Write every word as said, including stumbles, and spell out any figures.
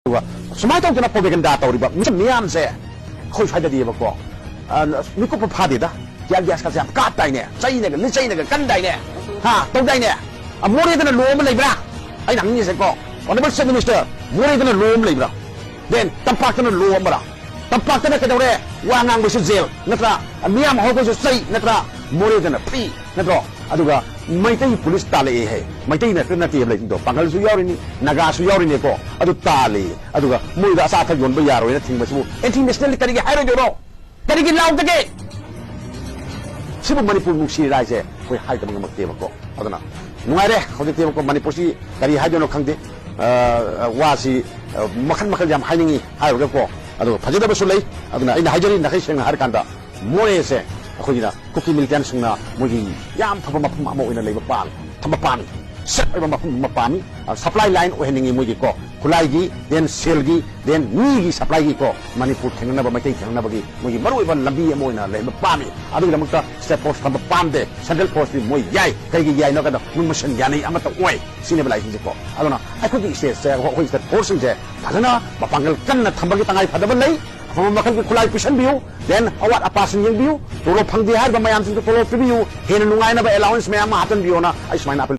ꯑꯗꯨꯒ ꯁꯨꯃꯥꯏꯅ ꯇꯧꯗꯅ propaganda ꯇꯧꯔꯤꯕ ꯃꯤ ꯃꯌꯥꯝꯁꯦ ꯑꯩꯈꯣꯏ ꯁ꯭ꯋꯥꯏꯗꯗꯤꯕꯀꯣ, ꯑ, ꯃꯤꯀꯨꯞꯄ ꯐꯥꯗꯦꯗ꯫ Tear gas ꯀꯁꯦ ꯌꯥꯝ ꯀꯥꯞꯇꯥꯏꯅꯦ, ꯆꯩꯅꯒ, ꯂꯤꯆꯩꯅꯒ ꯀꯟꯗꯥꯏꯅꯦ, ꯍꯥ, ꯇꯧꯗꯥꯏꯅꯦ? ꯑ, ꯃꯣꯔꯦꯗꯅ law ꯑꯃ ꯂꯩꯕ꯭ꯔꯥ? ꯑꯩꯅ ꯍꯪꯅꯤꯡꯉꯤꯁꯦꯀꯣ, Honorable Chief Minister, ꯃꯣꯔꯦꯗꯅ law ꯑꯃ ꯂꯩꯕ꯭ꯔꯥ? Then ꯇꯝꯄꯥꯛꯇꯅ law ꯑꯃꯔꯥ? ꯇꯝꯄꯥꯛꯇꯅ ꯀꯩꯗꯧꯔꯦ? ꯋꯥ ꯉꯥꯡꯕꯁꯨ jail ꯅꯠꯇ꯭ꯔꯥ? ꯃꯤꯌꯥꯝ ꯍꯧꯔꯛꯄꯁꯨ ꯆꯩ ꯅꯠꯇ꯭ꯔꯥ? ꯃꯣꯔꯦꯗꯅ free ꯅꯠꯇ꯭ꯔꯣ? ꯑꯗꯨꯒ ꯃꯩꯇꯩ police ꯇꯥꯜꯂꯛꯑꯦ ꯍꯥꯏ꯫ ꯃꯩꯇꯩ ꯅꯠꯇ ꯅꯠꯇꯦꯕ ꯂꯩꯗꯣ, ꯄꯥꯡꯒꯜꯁꯨ ꯌꯥꯎꯔꯤꯅꯤ, ꯅꯥꯒꯥꯁꯨ ꯌꯥꯎꯔꯤꯅꯦꯀꯣ꯫ ꯑꯗꯨ ꯇꯥꯜꯂꯤ꯫ ꯑꯗꯨꯒ ꯃꯣꯏꯗ ꯑꯆꯥ ꯑꯊꯛ ꯌꯣꯟꯕ ꯌꯥꯔꯣꯏꯅ ꯊꯤꯡꯕꯁꯤꯕꯨ anti national ꯀꯔꯤꯒꯤ ꯍꯥꯏꯔꯣꯏꯗꯣꯏꯅꯣ? ꯀꯔꯤꯒꯤ ꯂꯥꯎꯗꯒꯦ? ꯁꯤꯕꯨ ꯃꯅꯤꯄꯨꯔ ꯅꯨꯡꯁꯤꯔꯤꯔꯥ ꯍꯥꯏꯁꯦ ꯑꯩꯈꯣꯏ ꯍꯥꯏꯗꯕ ꯉꯝꯃꯛꯇꯦꯕꯀꯣ꯫ ꯑꯗꯨꯅ ꯅꯨꯡꯉꯥꯏꯔꯦ ꯍꯧꯖꯤꯛꯇꯤ꯫ ꯑꯃꯨꯛꯀ ꯃꯅꯤꯄꯨꯔꯁꯤ ꯀꯔꯤ ꯍꯥꯏꯗꯣꯏꯅꯣ ꯈꯪꯗꯦ꯫ ꯑ, ꯋꯥꯁꯤ, ꯑ, ꯃꯈꯜ ꯃꯈꯜ ꯌꯥꯝ ꯍꯥꯏꯅꯤꯡꯉꯤ ꯍꯥꯏꯔꯒꯀꯣ꯫ ꯑꯗꯨꯒ ꯐꯖꯗꯕꯁꯨ ꯂꯩ꯫ ꯑꯗꯨꯅ ꯑꯩꯅ ꯍꯥꯏꯖꯔꯤ, ꯅꯥꯈꯩ ꯁꯦꯡꯅ ꯍꯥꯏꯔꯀꯥꯟꯗ, ꯃꯣꯔꯦꯁꯦ ꯑꯩꯈꯣꯏꯒꯤꯅ ꯀꯨꯀꯤ militant ꯁꯤꯡꯅ ꯃꯣꯏꯒꯤ ꯌꯥꯝ ꯐꯕ ꯃꯐꯝ ꯑꯃ ꯑꯣꯏꯅ ꯂꯩꯕ ꯄꯥꯝ-, ꯊꯝꯕ ꯄꯥꯝꯃꯤ꯫ Safe ꯑꯣꯏꯕ ꯃꯐꯝ ꯑꯃ ꯄꯥꯝꯃꯤ꯫ ꯑ, supply line ꯑꯣꯏꯍꯟꯅꯤꯡꯉꯤ ꯃꯣꯏꯒꯤꯀꯣ꯫ ꯈꯨꯠꯂꯥꯏꯒꯤ, then ꯁꯦꯜꯒꯤ, then ꯃꯤꯒꯤ supply ꯒꯤꯀꯣ꯫ ꯃꯅꯤꯄꯨꯔ ꯊꯦꯡꯅꯅꯕ, ꯃꯩꯇꯩ ꯊꯦꯡꯅꯅꯕꯒꯤ ꯃꯣꯏꯒꯤ ꯃꯔꯨꯑꯣꯏꯕ ꯂꯝꯕꯤ ꯑꯃ ꯑꯣꯏꯅ ꯂꯩꯍꯟꯕ ꯄꯥꯝꯃꯤ꯫ ꯑꯗꯨꯒꯤꯗꯃꯛꯇ state force ꯊꯝꯕ ꯄꯥꯝꯗꯦ꯫ Central force ꯇꯤ ꯃꯣꯏ ꯌꯥꯏ꯫ ꯀꯔꯤꯒꯤ ꯌꯥꯏꯅꯣ ꯍꯥꯏ ꯀꯥꯟꯗ ꯃꯣꯏ ꯃꯁꯦꯟ ꯌꯥꯅꯩ, ꯑꯃꯠꯇ ꯑꯣꯏ꯫ ꯁꯤꯅꯦꯕ ꯂꯥꯛꯏꯁꯤꯡꯁꯦꯀꯣ꯫ ꯑꯗꯨꯅ ꯑꯩꯈꯣꯏꯒꯤ state ꯁꯦ, ꯑꯩꯈꯣꯏ state force ꯁꯤꯡꯁꯦ ꯐꯖꯅ ꯃꯄꯥꯡꯒꯜ ꯀꯟꯅ ꯊꯝꯕꯒꯤ ꯇꯉꯥꯏ ꯐꯗꯕ ꯂꯩ꯫ ꯑꯐꯕ ꯃꯈꯜꯒꯤ ꯈꯨꯠꯂꯥꯏ ꯄꯤꯁꯟꯕꯤꯌꯨ꯫ Then ꯑꯋꯥꯠ ꯑꯄꯥꯁꯤꯡ ꯌꯦꯡꯕꯤꯌꯨ꯫ ꯇꯣꯂꯣꯞ ꯐꯪꯗꯦ ꯍꯥꯏꯔꯤꯕ ꯃꯌꯥꯝꯁꯤꯡꯗꯨ ꯇꯣꯂꯣꯞ ꯄꯤꯕꯤꯌꯨ꯫ ꯍꯦꯟꯅ ꯅꯨꯡꯉꯥꯏꯅꯕ allowance ꯃꯌꯥꯝ ꯑꯃ ꯍꯥꯞꯆꯤꯟꯕꯤꯌꯣꯅ ꯑꯩ ꯁꯨꯃꯥꯏꯅ appeal